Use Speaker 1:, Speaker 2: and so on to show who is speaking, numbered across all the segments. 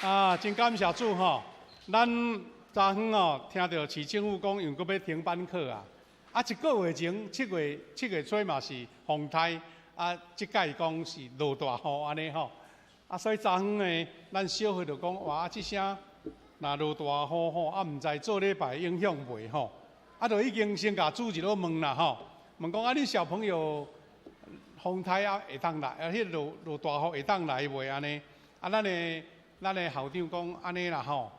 Speaker 1: 啊，真感謝主吼！咱昨昏哦，聽著市政府講，又閣欲停班課啊！啊，一個月前，7月初嘛是風颱，啊，這擺講是落大雨按呢吼。啊，所以昨昏呢，咱小會就講，哇，這聲若落大雨吼，啊，毋知做禮拜影響袂吼？啊，就已經先共主日咧問啦吼，問講啊，恁小朋友風颱啊會當來，啊，彼落大雨會當來袂按呢？啊，咱的校長講按呢啦吼，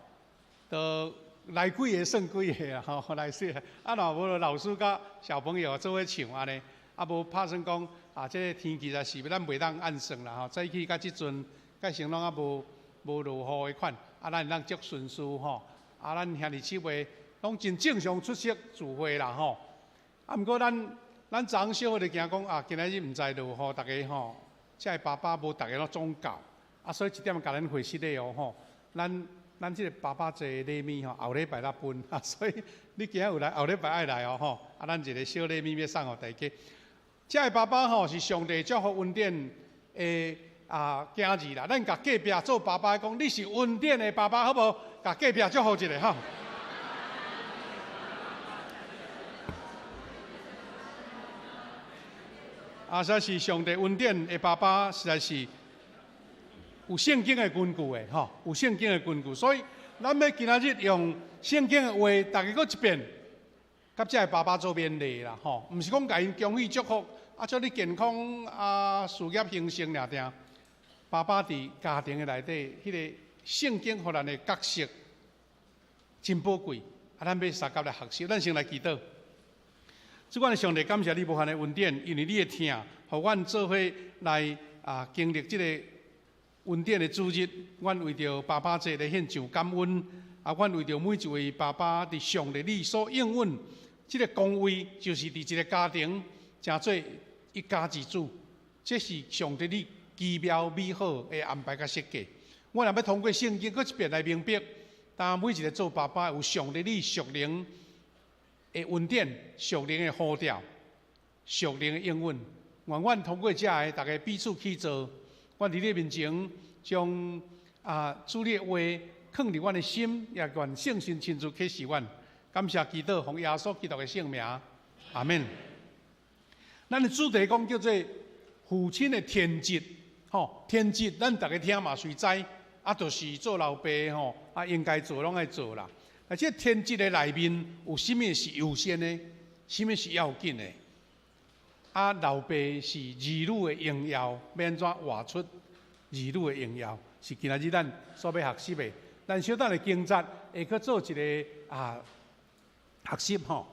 Speaker 1: 就來幾个算幾个啦吼，來說啊，若無老師佮小朋友做伙唱按呢，啊無拍算講啊，這个天氣實是咱袂當按算啦吼。早起到這陣，蓋成攏猶無落雨的款，啊，咱會當足順序吼。啊，咱兄弟姊妹攏真正常出席聚會啦吼。啊，毋過咱昨昏小會就驚講啊，今仔日毋知落雨，逐家吼，這个爸爸無逐家攏總到。啊，所以這點共咱回失禮哦吼，咱這个爸爸節禮物吼，後禮拜才分啊，所以你今仔有來，後禮拜愛來哦吼。啊，咱一个小禮物欲送予大家。這个爸爸吼是上帝祝福恩典的啊囝兒啦。咱共隔壁做爸爸講，你是恩典的爸爸，好無？共隔壁祝福一下吼。啊，這是上帝恩典的爸爸，實在是有聖經的根據的吼，有聖經的根據，所以咱欲今仔日用聖經的話，逐家閣一遍，佮這个爸爸做勉勵啦吼，毋是講共𪜶恭喜祝福，啊祝你健康啊事業興盛爾定。爸爸佇家庭的內底，彼个聖經予咱的角色真寶貴，啊，咱欲相佮來學習，咱先來祈禱。主阮的上帝，感謝你無限的恩典，因為你的疼，予阮做伙來啊經歷這个恩典的主日，阮為著爸爸節來獻上感恩。啊，阮為著每一位爸爸佇上帝你所應允這个崗位，就是佇一个家庭，成做一家之主。這是上帝你奇妙美好的安排佮設計。阮若欲通過聖經閣一遍來明白，當每一个做爸爸有上帝你屬靈的恩典、屬靈的呼召、屬靈的應允。願阮通過這个，逐家彼此去做。阮佇你面前，將啊主你的話囥佇阮的心，也願聖神親自啟示阮。感謝祈禱，奉耶穌基督的聖名，阿們。咱的主題講叫做父親的天職，吼，天職，咱逐家聽嘛隨知，啊，就是做老爸吼，啊，應該做攏愛做啦。啊，這天職的內面有啥物是優先的，啥物是要緊的？啊，老爸是兒女的榮耀，欲按怎活出兒女的榮耀？是今仔日咱所欲學習的。咱小等的經節會去做一个啊學習吼。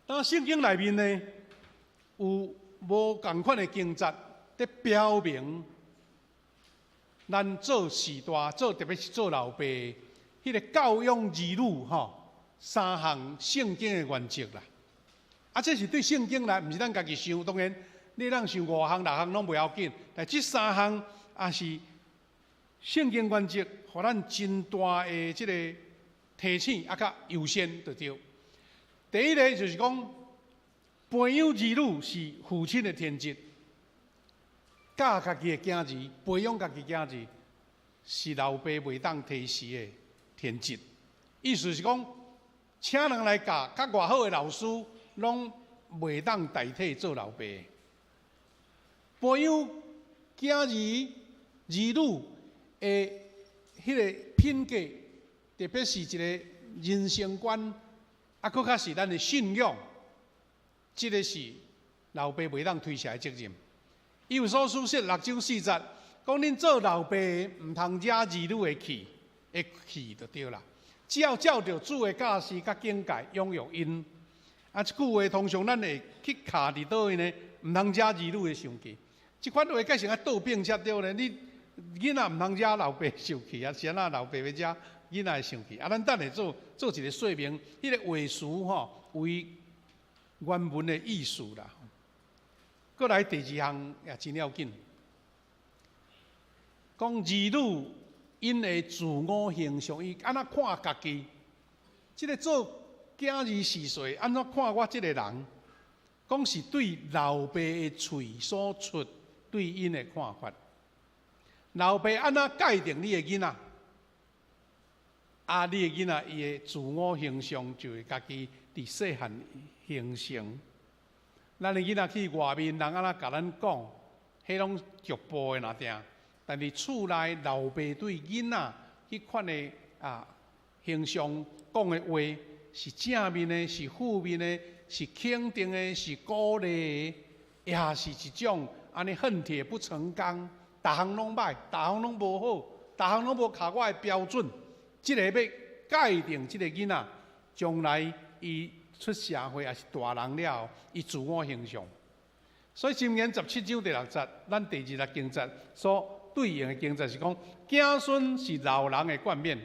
Speaker 1: 當聖經內面呢，有無仝款的經節，佇表明咱做序大，做特別是做老爸，彼个教養兒女吼三項聖經的原則啦。啊，這是對聖經來，毋是咱家己想。當然，你通想五項、六項攏袂要緊，但這三項也是聖經原則，予咱真大的這个提醒，啊，較優先就對。第一个就是講，培養兒女是父親的天職，教家己的囝兒，培養家己囝兒，是老爸袂當推卸的天職。意思是講，請人來教，較偌好的老師，攏袂當代替做老爸。培養囝兒、兒女的彼个品格，特別是一个人生觀，啊，閣較是咱的信仰，這个是老爸袂當推卸的責任。以弗所書六章四節，講恁做老爸的，毋通惹兒女的氣，的氣就對啦。只要照著主的教示佮警戒，養育𪜶。啊，這句話通常咱會去卡佇佗位呢？毋通惹兒女的生氣。這款話改成啊倒反才對咧。你囡仔毋通惹老爸生氣啊，是按怎老爸欲惹囡仔會生氣？啊，咱等下做做一个說明，彼个話詞吼為原文的意思啦。閣來第二項也真要緊，講兒女𪜶的自我形象，伊按怎看家己？這个做囝兒序細，按怎看我這个人？講是對老爸的喙所出對𪜶的看法。老爸按怎界定你的囡仔？啊，你的囡仔伊的自我形象就會家己佇細漢形成。咱的囡仔去外面，人按怎共咱講，彼攏局部的爾定。但是厝內老爸對囡仔彼款的啊形象講的話，是正面的，是負面的，是肯定的，是鼓勵的，抑是一種按呢恨鐵不成鋼，逐項攏䆀，逐項攏無好，逐項攏無合我的標準。這个欲界定這个囡仔將來伊出社會抑是大人了後，伊自我形象。所以箴言17章第6節，咱第二節經節所對應的經節是講，子孫是老人的冠冕，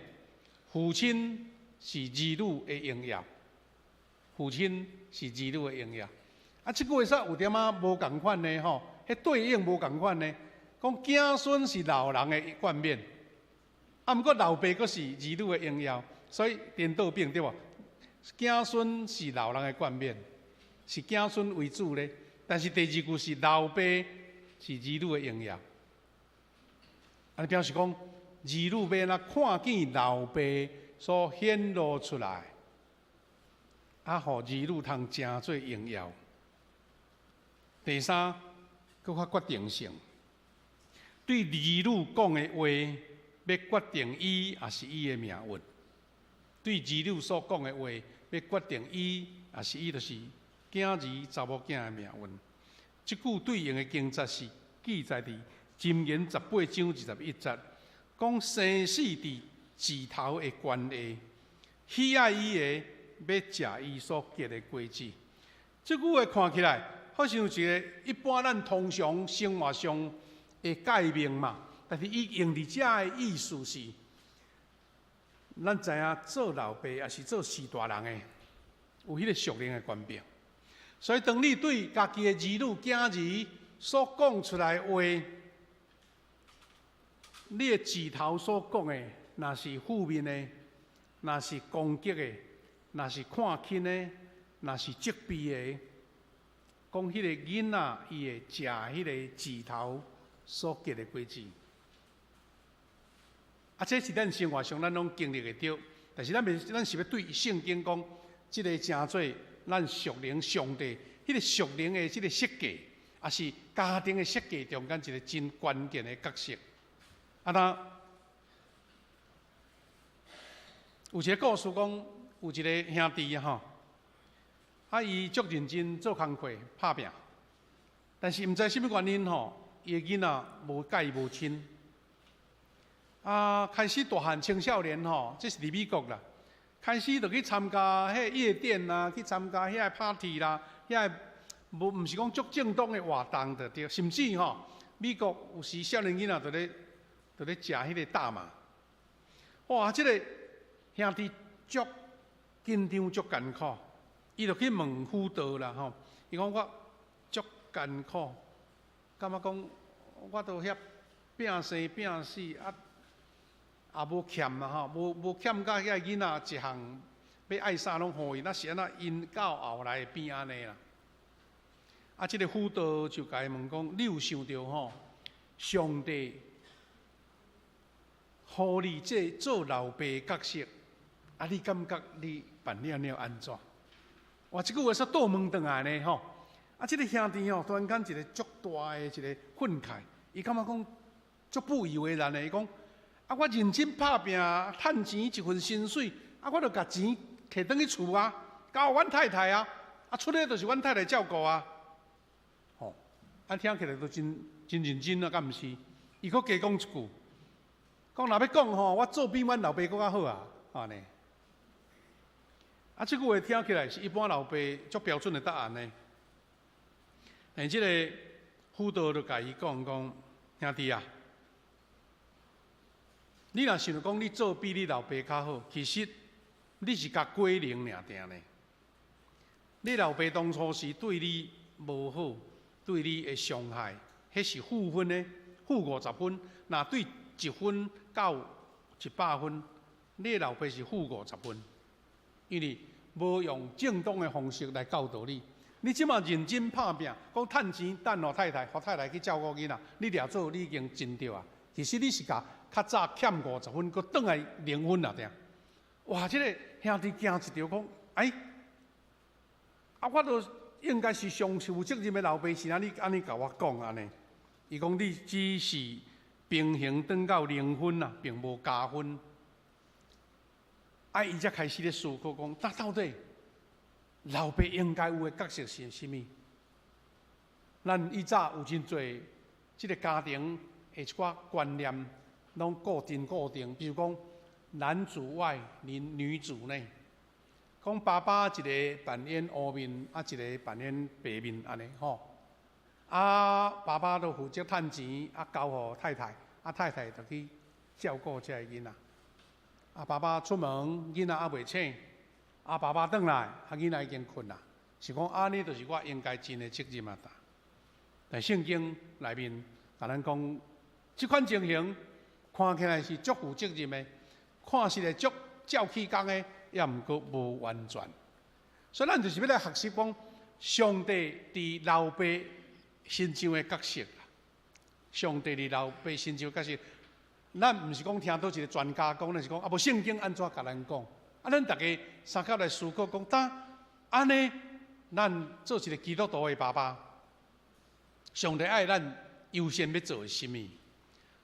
Speaker 1: 父親是兒女的榮耀。父親是兒女的榮耀。啊，這句話說有點仔無仝款呢吼，彼對應無仝款呢。講子孫是老人的冠冕。啊，毋過老爸閣是兒女的榮耀，所以顛倒變對無？子孫是老人的冠冕，是子孫為主咧。但是第二句是老爸是兒女的榮耀，啊，表示講兒女欲按怎看見老爸所顯露出來，啊，予兒女通成做榮耀。第三，閣較決定性，對兒女講的話，欲決定伊抑是伊的命運。對兒女所講的話，欲決定伊抑是伊就是囝兒查某囝的命運。這句對應的經節是記載佇箴言18章21節，講生死佇舌頭的權下，喜愛伊的，欲食伊所結的果子。這句話看起來，好像一个一般咱通常生活上的誡命嘛。但是伊用佇遮的意思是，咱知影做老爸抑是做序大人的，有彼个屬靈的權柄。所以當你對家己的兒女、囝兒所講出來的話，你的舌頭所講的，若是負面的，若是攻擊的，若是看輕的，若是責備的，講彼個囡仔伊會食彼个舌頭所結的果子。啊，這是咱生活上咱攏經歷會著，但是咱袂，咱是欲對聖經講，這个成做咱屬靈上帝彼个屬靈的這个設計，抑是家庭的設計中間一个真關鍵的角色。啊，那有一个故事講，有一个兄弟吼，啊，伊足認真做工課拍拚，但是毋知啥物原因吼，伊的囡仔無佮伊無親。啊，開始大漢青少年吼，這是佇美國啦，開始就去參加彼夜店啦，去參加遐个 party 啦，遐个無毋是講足正當的活動就對，甚至吼，美國有時少年囡仔就咧食彼个大麻。哇，這个兄弟足緊張足艱苦，伊就去問輔導啦吼，伊講我足艱苦，感覺講我都遐拚生拚死啊。也無欠啊吼，無欠甲遐囡仔一項欲愛啥攏予伊，那是按怎𪜶到後來會變按呢啦？啊，這个輔導就共伊問講：你有想著吼，上帝予你這做老爸的角色，啊，你感覺你扮演了按怎？哇，這句話煞倒問轉來呢吼！啊，這个兄弟吼，突然間一个足大的一个憤慨，伊感覺講足不以為然的，伊講。啊！我認真拍拚，趁錢一份薪水，啊！我就共錢提轉去厝啊，交予阮太太啊，啊，出來就是阮太太照顧啊。吼！啊，聽起來都真真認真啊，敢毋是？伊閣加講一句，講若欲講吼，我做比阮老爸閣較好啊，按呢。啊，這句話聽起來是一般老爸足標準的答案呢。但這个輔導就共伊講講，兄弟啊。你若想著講你做比你老爸較好，其實你是共歸零爾定呢。你老爸當初時對你無好，對你的傷害，彼是負分的，負50分。若對1分到100分，你的老爸是負五十分，因為無用正當的方式來教導你。你這馬認真拍拚，講趁錢等予太太，予太太去照顧囡仔，你掠做你已經真對啊。其實你是共較早欠五十分，閣轉來零分爾定。哇！這个兄弟驚一著，講，哎，啊，我都應該是上負責任的老爸，是按你按呢共我講按呢？伊講你只是平衡轉到零分啊，並無加分。啊，伊才開始咧思考講，那到底老爸應該有的角色是啥物？咱以早有真濟這个家庭的一寡觀念，攏固定固定，比如講男主外，女主內，講爸爸一个扮演烏面，啊一个扮演白面，按呢吼。啊，爸爸都負責趁錢，啊交予太太，啊太太就去照顧這个囡仔。啊，爸爸出門，囡仔猶未醒，啊爸爸轉來，啊囡仔已經睏啦。是講按呢，就是我應該盡的責任啊。但聖經內面共咱講，這款情形看起來是足負責任的，看起來足照起工的，也毋過無完全。所以咱就是欲來學習講，上帝佇老爸身上的角色啦。上帝佇老爸身上的角色，咱毋是講聽佗一个專家講，咱是講啊無聖經按怎共咱講？啊，咱逐家相佮來思考講，當按呢，咱做一个基督徒的爸爸，上帝愛咱優先欲做的是啥物？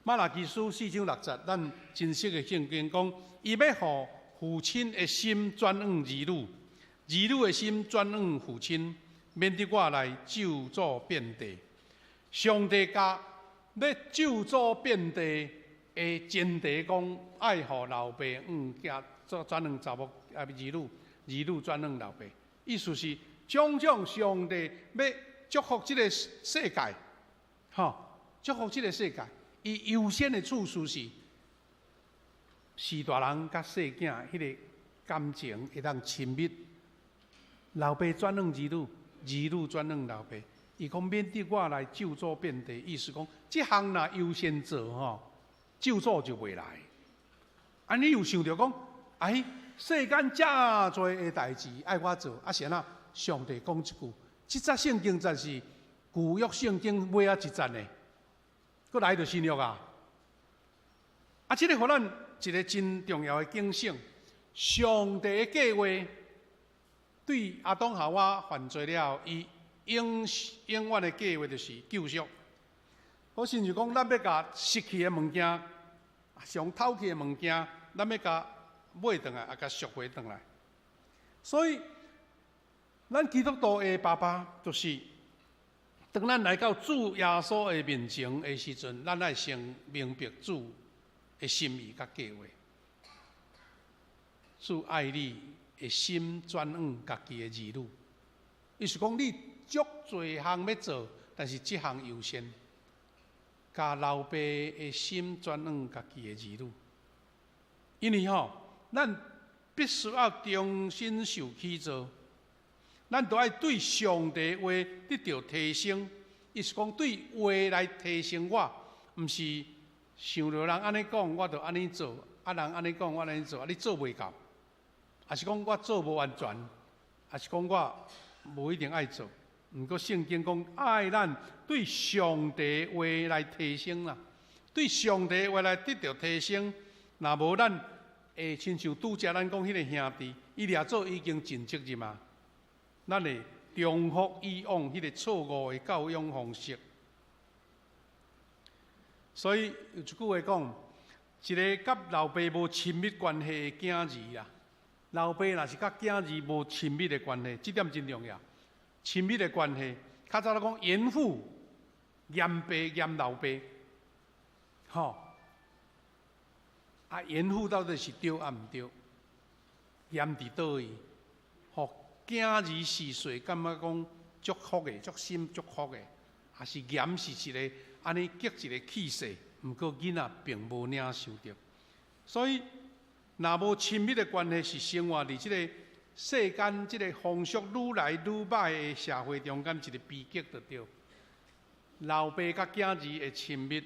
Speaker 1: 瑪拉基書四章六節，咱真熟的聖經講，伊欲予父親的心轉往兒女，兒女的心轉往父親，免得我來咒詛遍地。上帝共欲咒詛遍地的前提，講愛予老爸往囝轉轉往查某啊兒女，兒女轉往老爸。意思是，種種上帝欲祝福這个世界，吼，祝福這个世界，伊優先的次序是，是大人佮細囝彼个感情會當親密，老爸轉往兒女，兒女轉往老爸。伊講免得我來咒詛遍地，意思講，這項若優先做吼，咒詛就袂來。啊，你有想著講，哎，世間遮濟的代誌愛我做，啊是按怎？上帝講這句，這節聖經真是舊約聖經尾仔一節呢，閣來著新約啊！啊，這個予咱一个真重要的警醒，上帝的計劃對亞當夏娃犯罪了，伊永永遠的計劃就是救贖。好親像講，咱欲共失去的物件，上偷去的物件，咱欲共買轉來，啊，共贖回轉來。所以，咱基督徒的爸爸，就是當咱來到主耶穌的面前的時陣，咱愛先明白主的心意佮計劃。主愛你的心轉往家己的兒女，伊是講你足濟項欲做，但是這項優先，共老爸的心轉往家己的兒女。因為吼，咱必須要重新受起造，咱都愛對上帝話得著提升。伊是講對話來提升我，毋是想著人按呢講，我就按呢做；啊，人按呢講，我按呢做。啊，你做袂到，抑是講我做無完全，抑是講我無一定愛做。毋過聖經講愛咱對上帝話來提升啦，對上帝話來得著提升。若無咱會親像拄才咱講彼个兄弟，伊掠做已經盡責任啊。咱會重複以往彼个錯誤的教養方式。所以有一句話講，一个佮老爸無親密關係的囝兒啊，老爸若是佮囝兒無親密的關係，這點真重要。親密的關係，較早咧講嚴父嚴爸嚴老爸，吼，啊嚴父到底是對抑毋對？嚴佇佗位，予囝兒四歲感覺講祝福的、足心祝福的，抑是嚴是一个按呢激一个氣勢，毋過囡仔並無領受著。所以，若無親密的關係，是生活佇這个世間這个風俗愈來愈䆀的社會中間一个悲劇就對。老爸佮囝兒的親密，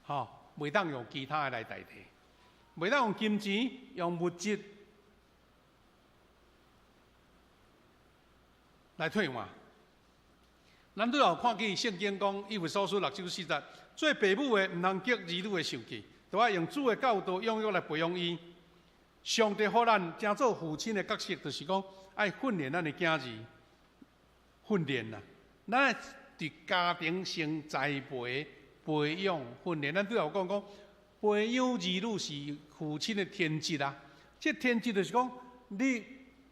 Speaker 1: 吼，袂當用其他的來代替，袂當用金錢、用物質來替換。咱拄有看見聖經講，以弗所書六章四節，做爸母的毋通激兒女的受氣，著愛用主的教導養育來培養伊。上帝予咱成做父親的角色，就是講愛訓練咱的囝兒，訓練啦。咱愛佇家庭先栽培、培養、訓練。咱拄有講講，培養兒女是父親的天職啊。這天職就是講，你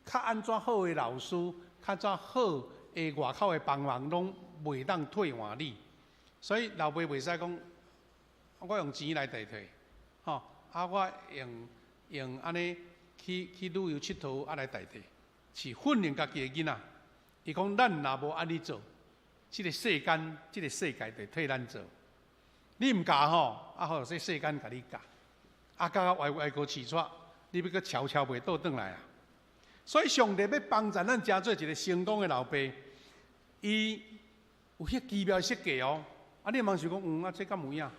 Speaker 1: 較按怎好的老師，較怎好的外口的幫忙，攏袂當替換你。所以老爸袂使講，我用錢來代替，吼啊！我用按呢去旅遊𨑨迌啊來代替，是訓練家己的囡仔。伊講咱若無按呢做，這個世間、這個世界就替咱做。你毋教吼，啊好，這世間共你教，啊教到歪歪閣飼出，你欲閣撨撨袂倒轉來啊！所以上帝欲幫助咱成做一個成功的老爸，伊有彼奇妙的設計哦。啊，你茫想講，啊，這敢有影？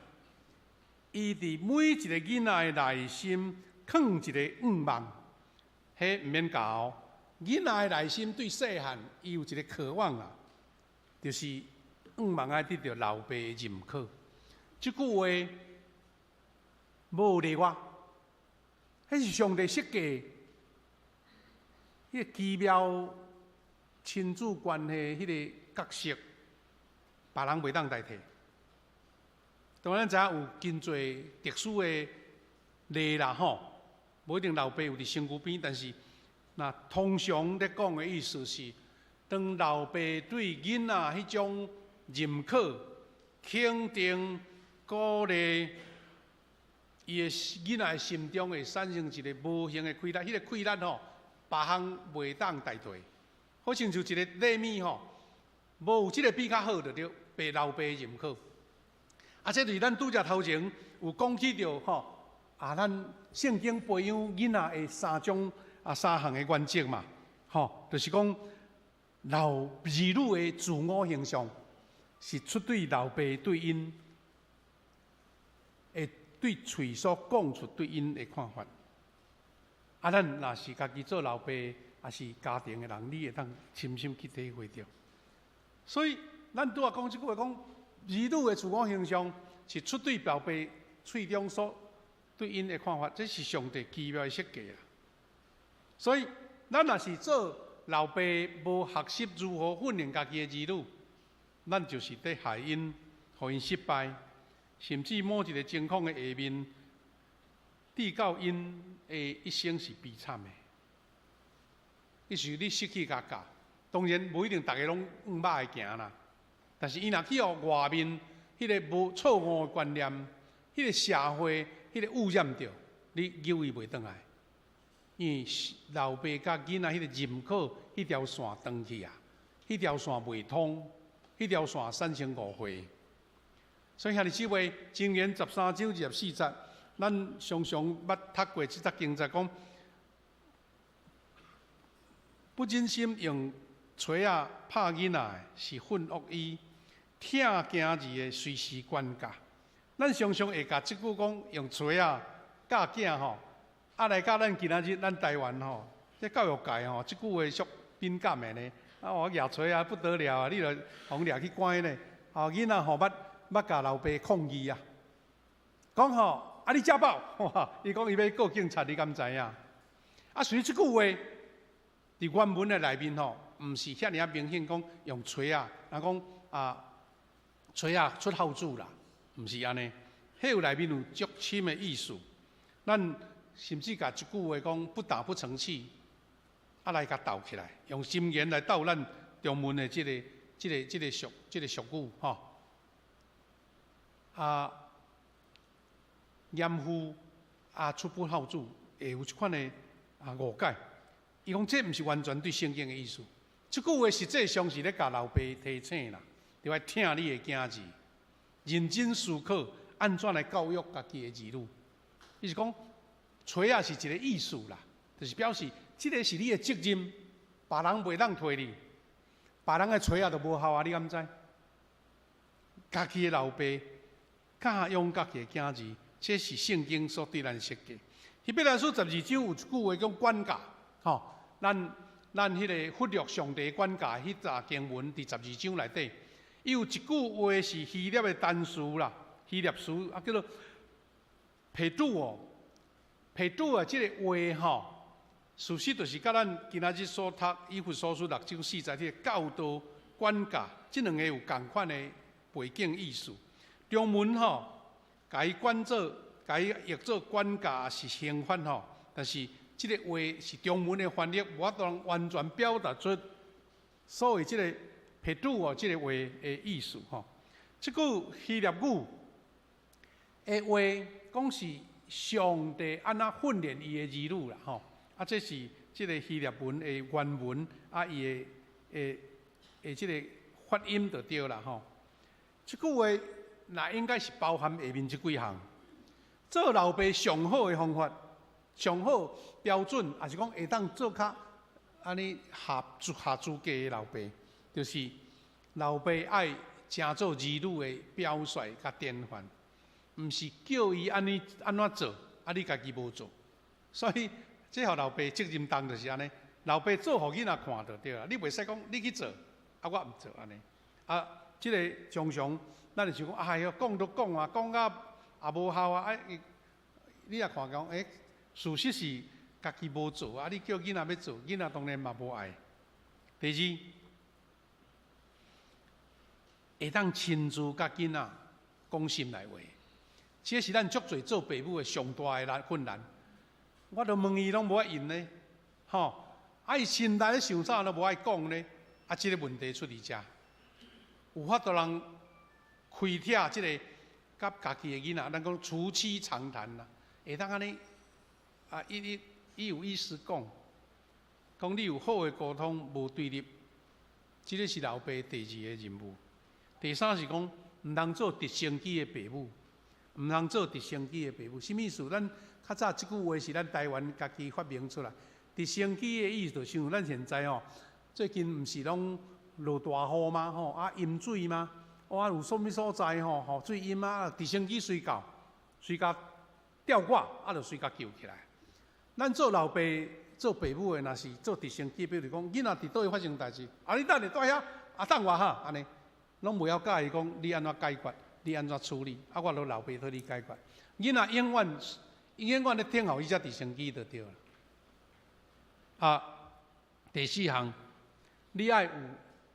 Speaker 1: 伊佇每一個囡仔的內心囥一個願望，彼毋免教哦。囡仔的內心對細漢，伊有一個渴望啊，就是願望愛得著老爸的認可。這句話無例外，彼是上帝設計，彼個奇妙親子關係彼個角色，別人袂當代替。當然咱知影有真濟特殊的例啦吼，無一定老爸有佇身軀邊，但是若通常咧講的意思是，當老爸對囡仔彼種認可、肯定、鼓勵，伊的囡仔的心中會產生一個無形的氣力，彼個氣力吼，別項袂當代替。好親像一个禮物吼，無有這个比較好就對，被老爸認可。啊，這就是咱拄才頭前有講起著吼，啊，咱聖經培養囡仔的三種啊三項的原則嘛，吼，就是講老兒女的自我形象是出對老爸對𪜶會對喙所講出對𪜶的看法。啊，咱若是家己做老爸，抑是家庭的人，你會當深深去體會著。所以，咱拄仔講這句話，講兒女的自我形象是出對老爸喙中所對𪜶的看法，這是上帝奇妙的設計啊。所以，咱若是做老爸，無學習如何訓練家己的兒女，咱就是佇害𪜶，予𪜶失敗，甚至某一個情況的下面，致到𪜶的一生是悲慘的。意思你失去共教，當然無一定逐个攏向歹的行啦。但是伊若去予外面彼个無錯誤的觀念，彼個社會彼個污染著，你救伊袂轉來。因為老爸佮囡仔彼個認可，彼條線斷去啊，彼條線袂通，彼條線產生誤會。所以兄弟姊妹，箴言13章24節，咱常常捌讀過這節經節，講不忍心用錘仔拍囡仔的，是訓惡伊；疼囝兒的，隨時管教。咱常常會共這句講用錘仔教囝吼，啊來到咱今仔日咱台灣吼，這教育界吼，這句話足敏感的呢。啊，我舉錘仔不得了啊！你著予掠去關呢。哦，囡仔吼捌捌共老爸抗議啊，講吼啊你家暴，伊講伊欲告警察，你敢知影？啊，所以這句話佇原文的內面吼，毋是遐爾仔明顯講用錘仔，人講啊錘仔出孝子啦，毋是按呢。彼有內面有足深的意思。咱甚至共這句話講不打不成器，啊來共鬥起來，用箴言來鬥咱中文的這個俗語吼。啊，嚴父啊出不孝子，會有這款的啊誤解。伊講這毋是完全對聖經的意思。這句話實際上是咧共老爸提醒啦，著愛疼你的囝兒，認真思考按怎來教育家己的兒女。伊是講，錘仔是一個意思啦，就是表示這個是你的責任，別人袂當替你，別人的錘仔都無效啊！你敢知？家己的老爸教養家己的囝兒，這是聖經所對咱設計。希伯來書12章有一句話講管教，吼，咱彼个忽略上帝管教，彼節經文佇十二章內底，伊有一句話是希臘的單詞啦，希臘詞啊叫做 παιδεύω，彼得啊，這个話吼，事實就是佮咱今仔日所讀以弗所書六章四節這个教導管教，這兩个有仝款的背景意思。中文吼，共伊管做，共伊譯做管教是刑罰吼，但是這个話是中文的翻譯，無法度完全表達出所謂這个彼得哦，這个話的意思吼。這句希臘語的話講是上帝按怎訓練伊的兒女啦吼。啊，這是這个希臘文的原文啊，伊的的的這个發音就對啦吼。這句話那應該是包含下面這幾項：做老爸上好的方法、上好標準，抑是講會當做較按呢合合資格的老爸，就是老爸愛成做兒女的表率佮典範，毋是叫伊按呢按怎做，啊你家己無做。所以這予老爸責任重就是按呢，老爸做予囡仔看就對啦，你袂使講你去做，啊我毋做按呢。啊，這个常常咱就想講，哎喲，講都講啊，講甲也無效啊，啊，你也看講，欸，事實是家己無做啊，你叫囡仔欲做，囡仔當然嘛無愛。第二，會當親自佮囡仔講心內話，這是咱足濟做爸母的上大的難困難。我都問伊攏無愛應咧，吼，啊伊心內咧想啥都無愛講咧，啊，這个問題出佇遮，有法度人開拓這个佮家己的囡仔，咱講促膝長談啦，會當按呢啊，一一伊有意思講，講你有好的溝通，無對立，這个是老爸第二个任務。第三是講，毋通做直升機的爸母，毋通做直升機的爸母。啥物意思？咱較早這句話是咱台灣家己發明出來。直升機的意思就像咱現在吼，最近毋是攏落大雨嗎？吼啊淹水嗎？哇有啥物所在吼，雨水淹啊，直升機隨到，隨共吊掛，啊就隨共救起來。咱做老爸、做爸母的，若是做直升機，比如講囡仔佇佗位發生代誌，啊你等下蹛遐，啊等我哈，按呢，攏袂曉教伊講你按怎解決，你按怎處理，啊我都老爸替你解決。囡仔永遠永遠咧等候彼隻直升機就對啦。啊，第四項，你愛有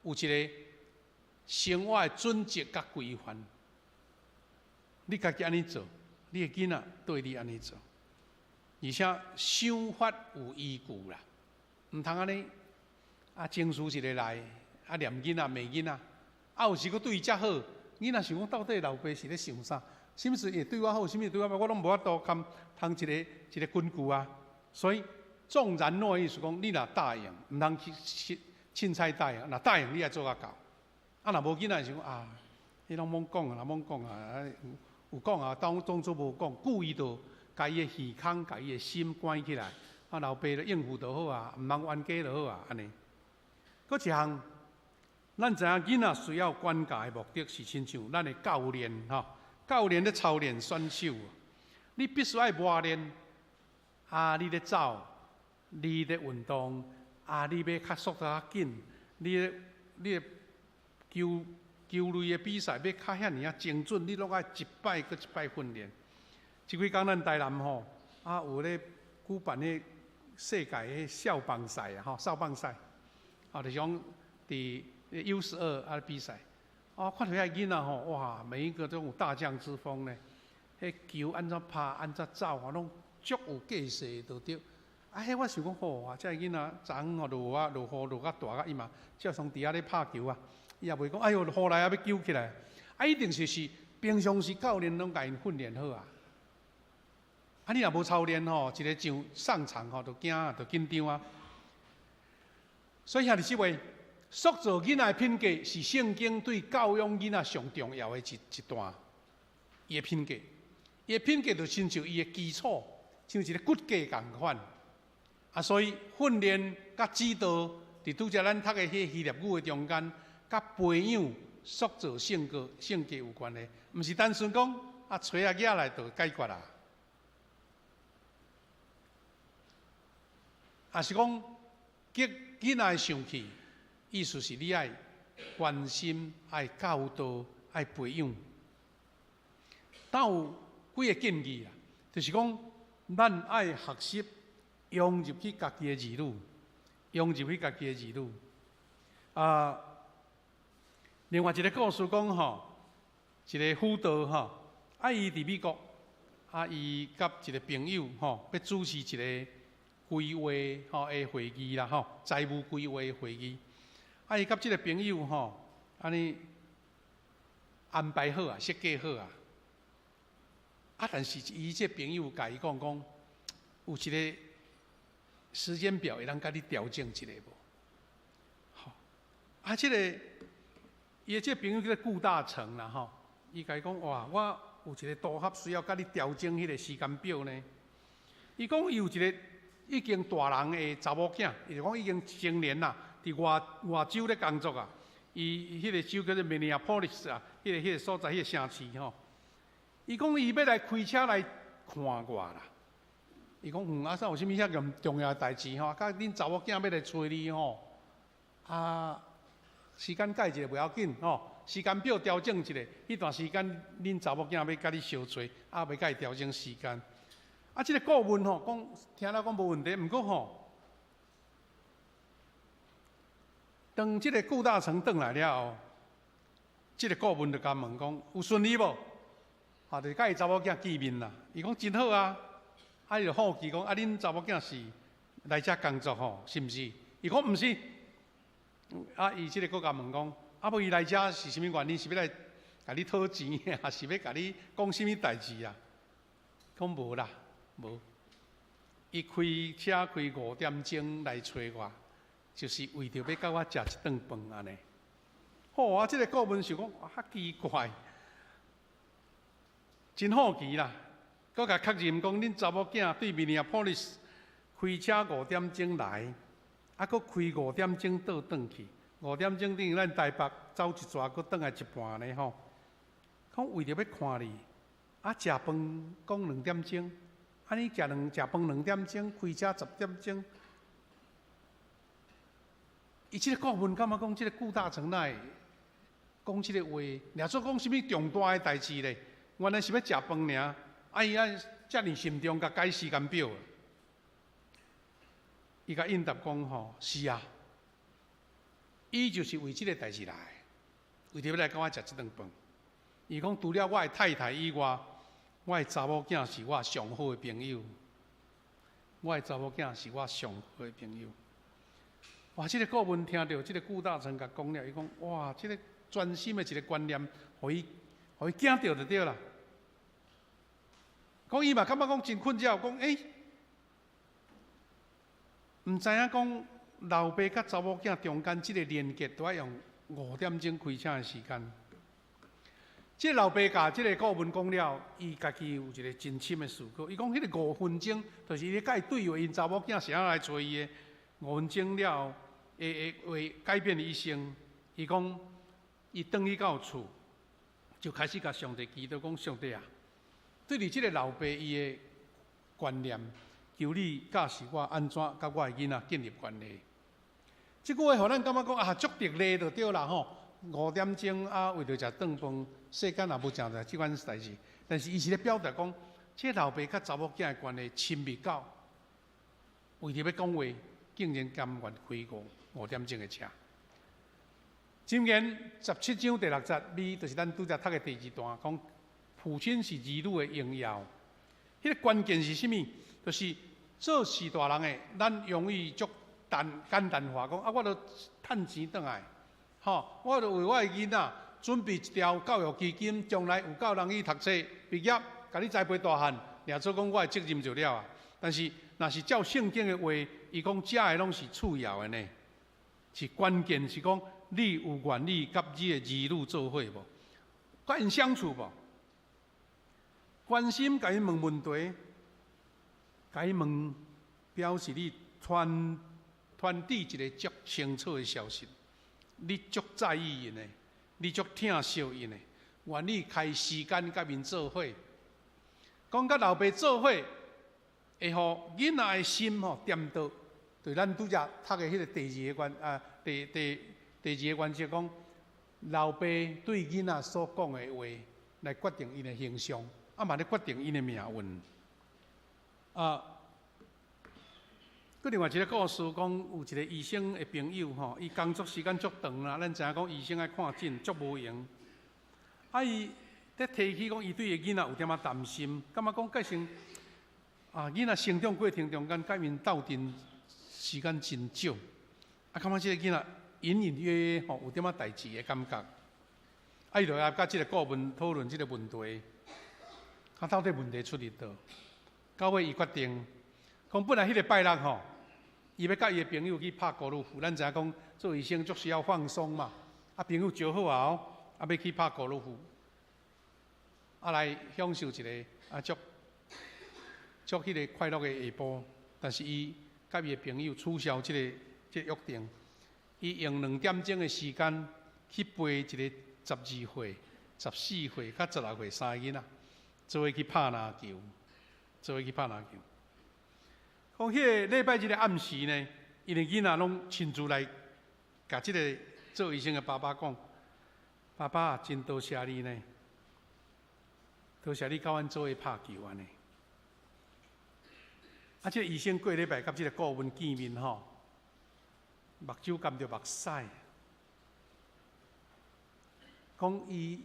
Speaker 1: 有一个生活的準則佮規範，你家己按呢做，你的囡仔對你按呢做，而且想法有依據啦，毋通按呢啊情緒一个來，啊念囡仔罵囡仔，啊有時閣對伊遮好，囡仔想講到底老爸是咧想啥？啥物事會對我好，啥物事對我歹，我攏無法度堪通一个一个根據啊。所以縱然諾意思講，你若答應，毋通去凊彩答應，若答應你愛做甲到。啊，若無囡仔想講啊，彼攏罔講啊，罔講啊，有講啊，當當做無講，故意就共伊的耳空，共伊的心關起來。啊，老爸就應付就好啊，毋通冤家就好啊，按呢。閣一項，咱知影囡仔需要管教的目的是親像咱的教練吼，教練咧操練選手，你必須愛磨練。啊，你咧走，你咧運動，啊，你欲較速度較緊，你咧你的球球類的比賽欲較遐爾仔精準，你攏愛一擺閣一擺訓練。這幾工咱台南吼，啊有咧舉辦彼世界彼少棒賽啊，吼少棒賽，啊就是講佇 U12啊比賽，啊看著遐囡仔吼，哇，每一個都有大將之風咧，彼球按怎拍，按怎走，啊攏足有計勢就對。啊，彼我想講，吼啊，這个囡仔昨昏吼落啊落雨落較大甲伊嘛，照常佇遐咧拍球啊，伊也袂講，哎喲雨來啊欲救起來，啊一定就是平常時教練攏共𪜶訓練好啊。啊，你若無操練吼，一个上上場吼，就驚啊，就緊張啊。所以兄弟姊妹，塑造囡仔的品格是聖經對教養囡仔上重要的一一段。伊的品格，伊的品格就親像伊的基礎，像一个骨架仝款。啊，所以訓練佮指導，佇拄才咱讀的彼个希臘語的中間，佮培養、塑造性格、性格有關係，毋是單純講啊，揣仔舉來就解決啦。也是講，激囡仔的生氣，意思是你愛關心、愛教導、愛培養。但有幾个建議啦，就是講，咱愛學習融入去家己的兒女，融入去家己的兒女。啊，另外一個故事講吼，一個輔導吼，啊伊佇美國，啊伊佮一個朋友吼，欲主持一個規劃吼的會議啦吼，財務規劃的會議。啊伊佮這個朋友吼，按呢安排好啊，設計好啊。啊，但是伊這朋友共伊講講，有一個時間表會當共你調整一下無？吼，啊，這個伊的這個朋友叫做顧大成啦吼，伊共伊講哇，我有一個多合需要共你調整彼個時間表呢。伊講伊有一個已經大人的查某囝，伊就講已經成年啦，佇外外州咧工作啊。伊彼個州叫做 Minneapolis 啊，彼個所在，彼個城市吼。伊講伊欲來開車來看我啦。伊講嗯，啊，啥有啥物遐嚴重要的代誌吼？佮恁查某囝欲來揣你吼，啊，時間改一下袂要緊吼，時間表調整一下，彼段時間恁查某囝欲佮你相揣，啊，欲共伊調整時間。啊，這個顧問吼講聽了講無問題，毋過吼，當這個顧大成轉來了後，這個顧問就共問講有順利無？啊，就佮伊查某囝見面啦。伊講真好啊，啊伊就好奇講啊，恁查某囝是來遮工作吼，是毋是？伊講毋是。啊，伊這個閣共問講，啊無伊來遮是啥物原因？是欲來共你討錢，抑是欲共你講啥物代誌啊？講無啦，無。伊開車開5點鐘來揣我，就是為著欲佮我食一頓飯按呢。吼啊，這個顧問想講啊，奇怪。真好奇啦，閣共確認講，恁查某囝對 Minneapolis 開車五點鐘來，啊，閣開五點鐘倒轉去，五點鐘等於咱台北走一逝，閣轉來一半呢吼。講為著欲看你，啊，食飯講2點鐘，按呢食飯兩點鐘，開車10點鐘。伊這個顧問感覺講，這個顧大成哪會講這個話，掠做講啥物重大的代誌咧？原來是欲食飯爾，啊伊啊遮爾慎重，共改時間表。伊共應答講吼，是啊，伊就是為這個代誌來，為著欲來佮我食這頓飯。伊講除了我的太太以外，我的查某囝是我上好的朋友。我的查某囝是我上好的朋友。哇！這個顧問聽著這個顧大成共講了，伊講哇，這個全新的一個觀念，予伊驚著就對啦。講伊嘛感覺講真困擾，講欸，毋知影講老爸佮查某囝中間這個連結，都愛用五點鐘開車的時間。這個老爸共這個顧問講了，伊家己有一個真深的思考。伊講彼個五分鐘，就是伊咧共伊對話，𪜶查某囝是按怎來揣伊的五分鐘了後，會改變伊一生。伊講，伊轉去到厝，就開始共上帝祈禱，講上帝啊，對佇這個老爸伊的觀念，求你教示我按怎佮我的囡仔建立關係。這句話予咱感覺講啊，足得力就對啦吼。五點鐘啊，為著食頓飯，世間也無誠濟這款代誌。但是伊是咧表達講，這老爸佮查某囝的關係親密到，為著欲講話，竟然甘願開五點鐘的車。箴言17章第6節，你就是咱拄才讀的第二段，講父親是兒女的榮耀。彼個關鍵是啥物？就是做序大人的，咱容易足簡簡單化講啊，我著趁錢轉來，吼，我著為我的囡仔準備一條教育基金，將來有夠人去讀冊畢業，共你栽培大漢，掠做講我的責任就了啊。但是，若是照聖經的話，伊講這个攏是次要的呢，是關鍵是講你有願意佮你的兒女做伙無？佮𪜶相處無？關心共𪜶問問題，共𪜶問，表示你傳傳遞一個足清楚的消息，你足在意𪜶的，你足疼惜𪜶的，願意開時間佮𪜶做伙。講佮老爸做伙，會予囡仔的心吼顛倒。對咱拄才讀的彼個第二個原啊，第二個原則講，老爸對囡仔所講的話，來決定𪜶的形象，啊嘛咧決定𪜶的命運。啊，閣另外一个故事講，有一个醫生的朋友吼，伊工作時間足長啦，咱知影講醫生愛看診足無閒。啊，伊佇提起講，伊對伊囡仔有點仔擔心，感覺講個性啊，囡仔成長過程中間，佮𪜶鬥陣時間真少，啊，感覺這個囡仔隱隱約約吼有點仔代誌的感覺。啊，伊就來佮這個顧問討論這個問題，啊，到底問題出佇佗？到尾伊決定，講本來彼个拜六吼，伊欲佮伊的朋友去拍高爾夫。咱知影講做醫生足需要放鬆嘛，啊，朋友招好啊，哦，啊，欲去拍高爾夫，啊，來享受一个啊，足足彼个快樂的下晡。但是伊佮伊的朋友取消這個約定，伊用2點鐘的時間去陪一个12歲、14歲佮16歲三个囡仔，做伙去拍籃球，做伙去拍籃球。講彼个禮拜日的暗時呢，𪜶的囡仔攏親自來共這个做醫生的爸爸講：爸爸，真多謝你呢，多謝你佮阮做伙拍球按呢。啊，這个醫生過禮拜佮這个顧問見面吼，目睭含著目屎，講伊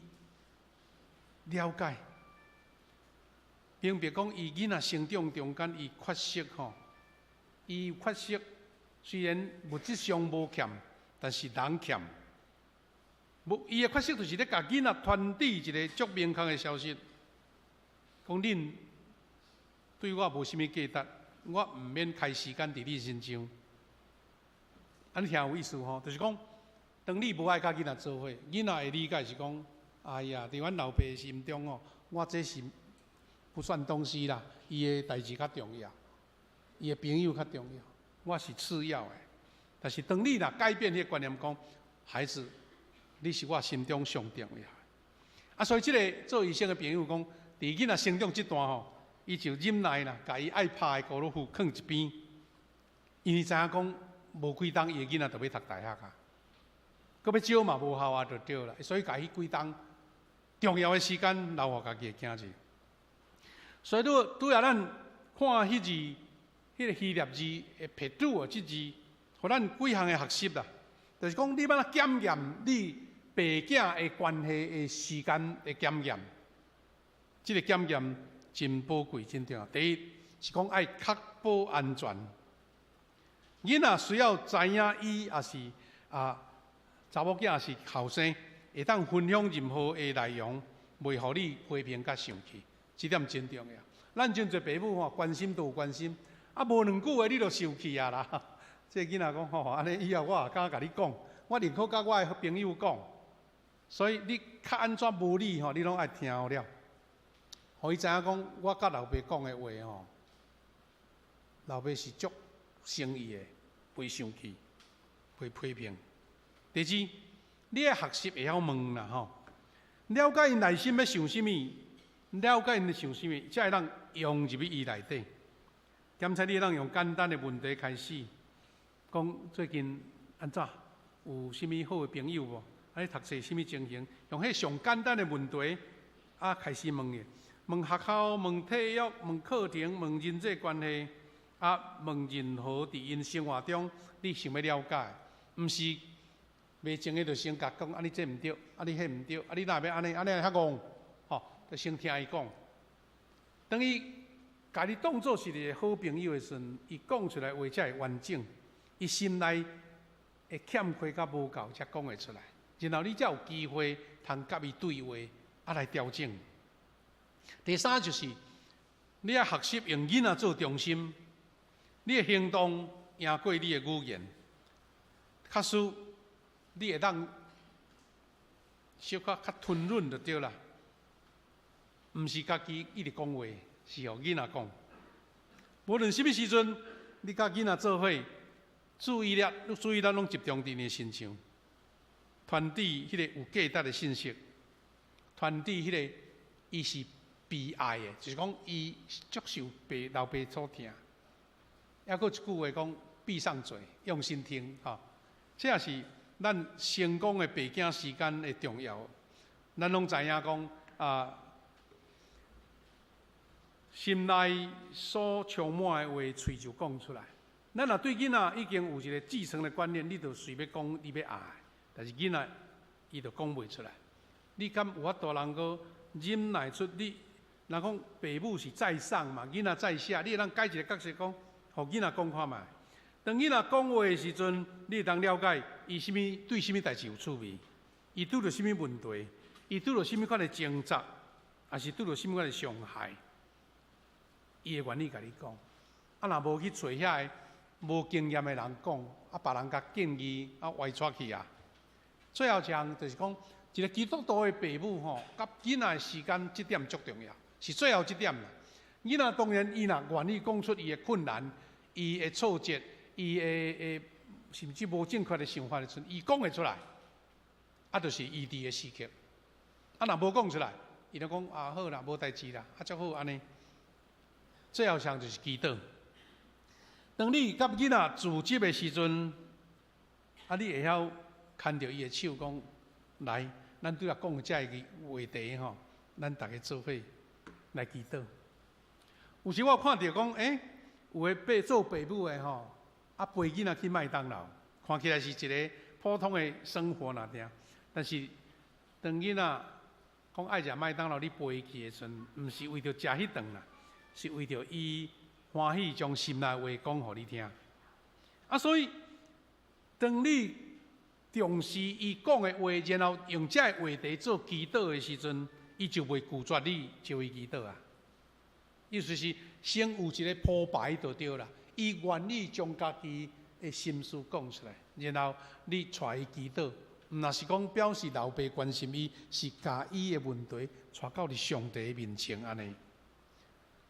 Speaker 1: 了解，明白講伊囡仔成長中間伊缺失吼，伊有缺失，雖然物質上無欠，但是人欠。無伊的缺失就是咧共囡仔傳遞一个足明確的消息，講恁對我無啥物價值，我毋免開時間佇你身上。按呢聽有意思吼，就是講，當你無愛佮囡仔做伙，囡仔會理解是講，哎呀，佇阮老爸心中哦，我這是不算東西啦，伊的代誌較重要，伊的朋友較重要，我是次要的。但是當你若改變彼个觀念，講孩子，你是我心中上重要的。啊，所以這个做醫生的朋友講，佇囡仔成長這段吼，伊就忍耐啦，共伊愛拍的高爾夫囥一邊，因為知影講無幾冬伊的囡仔就欲讀大學啊，閣欲招嘛無效啊，就對啦。所以共彼幾冬重要的時間留予家己的囝兒。所以拄拄仔咱看彼字，彼个希臘字的 παιδεύω 這字，予咱幾項的學習啦。就是講你欲按怎檢驗你爸囝的關係的時間的檢驗，這个檢驗真寶貴、真重要。第一是講愛確保安全，囡仔需要知影伊抑是啊查某囝抑是後生，會當分享任何的內容，袂予你批評佮生氣，這點真重要。咱真濟爸母吼，關心都有關心，啊無兩句話你就生氣啊啦。這个囡仔講吼，按呢以後我也敢共你講，我寧可佮我的朋友講。所以你較按怎無理吼，你攏愛聽予了，予伊知影講，我佮老爸講的話吼，老爸是足誠意的，袂生氣，袂批評。第二，你愛學習會曉問啦吼，了解𪜶內心欲想啥物，了解𪜶想啥物，才會當融入去伊內底。檢查你會當用簡單的問題開始，講最近按怎，有啥物好的朋友無？啊，你讀冊啥物情形？用彼上簡單的問題啊，開始問伊，問學校，問體育，問課程，問人際關係，啊，問任何佇𪜶生活中你想欲了解，毋是袂前的就先共講，啊你這毋對，啊你彼毋對，啊你哪會欲按呢，按呢較戇，吼，就先聽伊講。當伊共你當做是一个好朋友的時陣，伊講出來話才會完整，伊心內的欠缺佮無夠才講會出來，然後你才有機會通佮伊對話，啊來調整。第三就是你愛學習用囡仔做中心，你的行動贏過你的語言。假使你會當小可較吞忍就對啦，毋是家己一直講話，是予囡仔講。無論啥物時陣，你佮囡仔做伙，注意力攏集中佇𪜶身上，傳遞彼个有價值的信息，傳遞彼个伊是被愛的，就是講伊足受爸老爸所疼。抑閣一句話講：閉上嘴，用心聽，吼。這也是咱成功的爸囝時間的重要。咱攏知影講啊，心內所充滿的話，喙就講出來。咱若對囡仔已經有一個既成的觀念，你就隨欲講你欲愛，但是囡仔伊就講袂出來。你敢有法度能夠忍耐出你？人講爸母是在上嘛，囡仔在下，你會當改一個角色講，予囡仔講看覓。當囡仔講話的時陣，你會當了解伊啥物對啥物代誌有趣味，伊拄著啥物問題，伊拄著啥物款的掙扎，抑是拄著啥物款的傷害，伊會願意共你講。啊，若無去揣遐個無經驗的人講，啊，別人共建議，啊，歪掣去啊。最後一項就是講，一個基督徒的爸母吼，佮囡仔的時間，這點足重要，是最後這點啦。囡仔當然，伊若願意講出伊的困難、伊的挫折、伊的甚至無正確的想法的時陣，伊講會出來，啊，就是醫治的時刻。啊，若無講出來，伊就講啊好啦，無代誌啦，啊，足好按呢。最後一項就是祈禱。當你佮囡仔自執的時陣，啊，你會曉牽著伊的手講，來，咱拄仔講的這個話題吼，咱逐家做伙來祈禱。有時我看著講，欸，有的爸做爸母的吼，啊陪囡仔去麥當勞，看起來是一個普通的生活爾爾，但是當囡仔講愛食麥當勞，你陪伊去的時陣，毋是為著食彼頓啦，是為著伊歡喜將心內話講予你聽。啊，所以當你重視伊講的話，然後用這個話題做祈禱的時陣，伊就袂拒絕你招伊祈禱啊。意思是先有一個鋪排就對啦，伊願意將家己的心事講出來，然後你帶伊祈禱，毋若是講表示老爸關心伊，是共伊的問題帶到佇上帝面前按呢。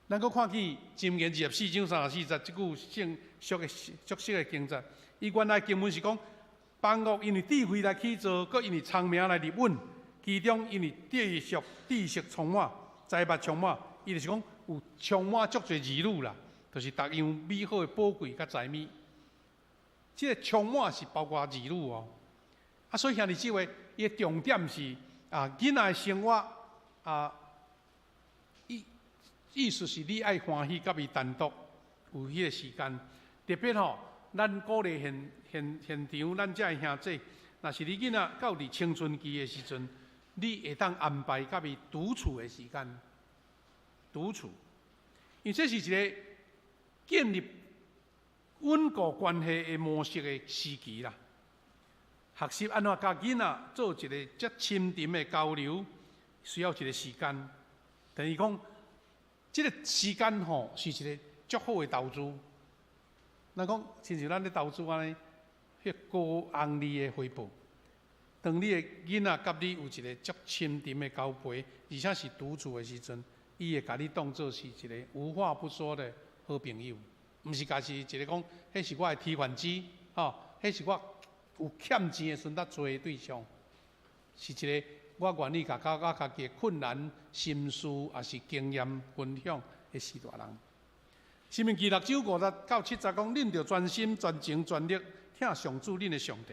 Speaker 1: 咱閣看見箴言24章34節這句聖熟的熟悉的經節，伊原來經文是講，房屋因為智慧來起造，閣因為聰明來立穩，其中因為知識充滿，財物充滿，伊就是講有充滿足濟兒女啦，就是逐樣美好的寶貴佮財物。這個充滿是包括兒女哦。啊，所以兄弟姊妹，伊的重點是啊，囡仔的生活啊，意思是你愛歡喜佮伊單獨有彼個時間，特別吼，咱鼓勵現場咱遮的兄弟，若是你囡仔到佇青春期的時陣，你會當安排佮伊獨處的時間，獨處，因為這是一個建立穩固關係的模式的時期啦。學習按怎佮囡仔做一個遮深沉的交流，需要一個時間。等於講，這個時間吼是一個足好的投資。咱講，親像咱咧投資按呢，彼高紅利的回報。當你的囡仔佮你有一個足深沉的交陪，而且是獨處的時陣，伊會共你當做是一個無話不說的好朋友，毋是共是一個講，彼是我的提款機，吼，彼是我有欠錢的時陣才揣的對象，是一個我願意共我家己的困難、心事，抑是經驗分享的序大人。申命記6章5節到7節講，恁著專心、專情、專力，疼上主恁的上帝。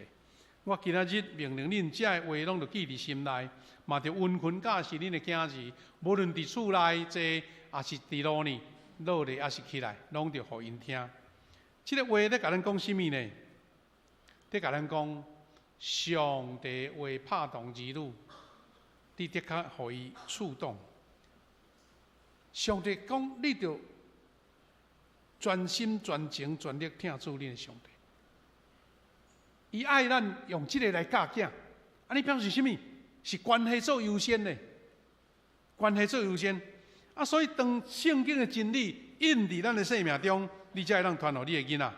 Speaker 1: 我今仔日命令恁，這个話攏著記佇心內，嘛著殷勤教示恁的囝兒，無論佇厝內坐，抑是佇路呢，落咧，抑是起來，攏著予𪜶聽。這个話咧共咱講啥物呢？咧共咱講，上帝話拍動兒女，你的確予伊觸動。上帝講，你著專心、專情、專力疼主恁的上帝。伊愛咱用這个來教囝，按呢表示啥物？是關係做優先的，關係做優先。啊，所以當聖經的真理印佇咱的生命中，你才會當傳予你的囡仔。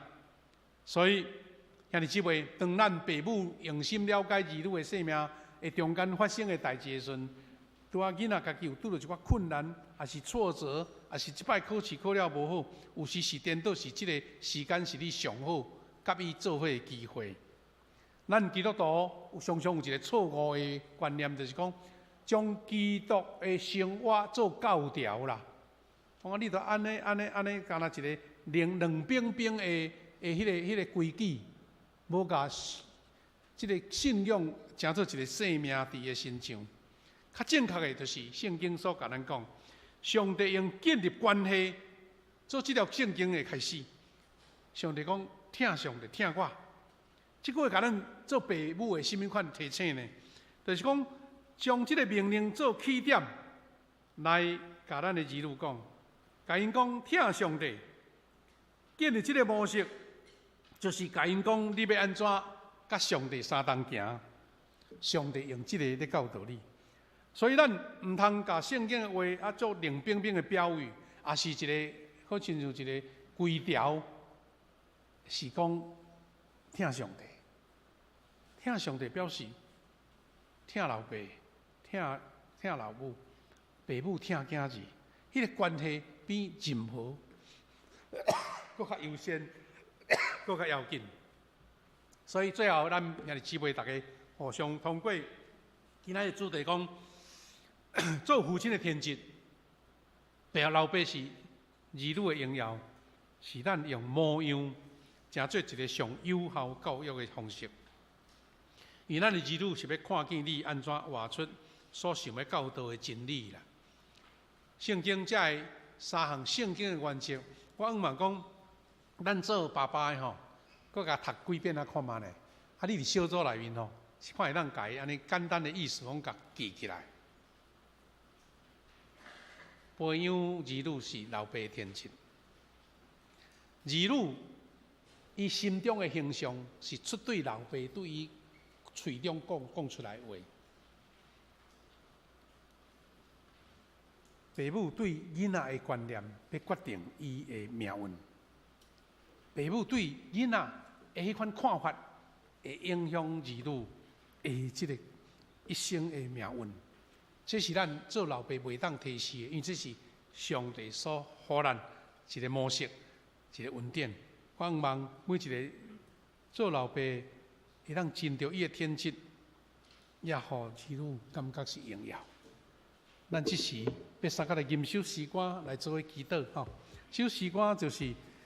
Speaker 1: 所以，兄弟姊妹，當咱爸母用心了解兒女的生命的中間發生的代誌的時陣，拄仔囡仔家己有拄著一寡困難，抑是挫折，抑是這擺考試考了無好，有時是顛倒是這個時間是你上好佮伊做伙的機會。咱基督徒有常常有一個錯誤的觀念，就是講將基督的生活做教條啦。講啊，你著按呢按呢按呢，敢若一個冷冰冰的彼個規矩，無共這個信仰成做一個生命佇伊的身上。較正確的，就是聖經所共咱講，上帝用建立關係做這條聖經的開始。上帝講：疼上帝，疼我。這句話共咱做爸母的啥物款提醒呢？就是講將這個命令做起點，來共咱的兒女講，共𪜶講疼上帝，建立這個模式，就是共𪜶講你欲按怎佮上帝相同行，上帝用這個咧教導你。所以咱毋通共聖經的話啊做冷冰冰的標語，抑是一個好親像一個規條，是講疼上帝，疼上帝表示疼老爸、疼老母，爸母疼囝兒，彼個關係比任何閣較優先，閣較要緊。所以最後，咱兄弟姊妹逐家互相通過今仔日主題講，做父親的天職，爸老爸是兒女的榮耀，是咱用模樣，成做一個上有效教育的方式。因為咱的兒女是欲看見你按怎活出所想欲教導的真理啦。聖經這个三項聖經的原則，我向望講，咱做爸爸的吼，閣共讀幾遍啊看覓咧。啊，你佇小組內面吼，是看會當共伊按呢簡單的意思攏共記起來。培養兒女是老爸的天職，兒女伊心中的形象是出對老爸對伊喙中講講出來的話。爸母對囡仔的觀念，欲決定伊的命運。爸母對囡仔的彼款看法，會影響兒女的這个一生的命運。這是咱做老爸袂當提示的，因為這是上帝所予咱一個模式，一個恩典。我向望每一個做老爸會當盡著伊的天職，也予兒女感覺是榮耀。咱這時欲相佮來吟首詩歌來做伙祈禱吼。這首詩歌就是。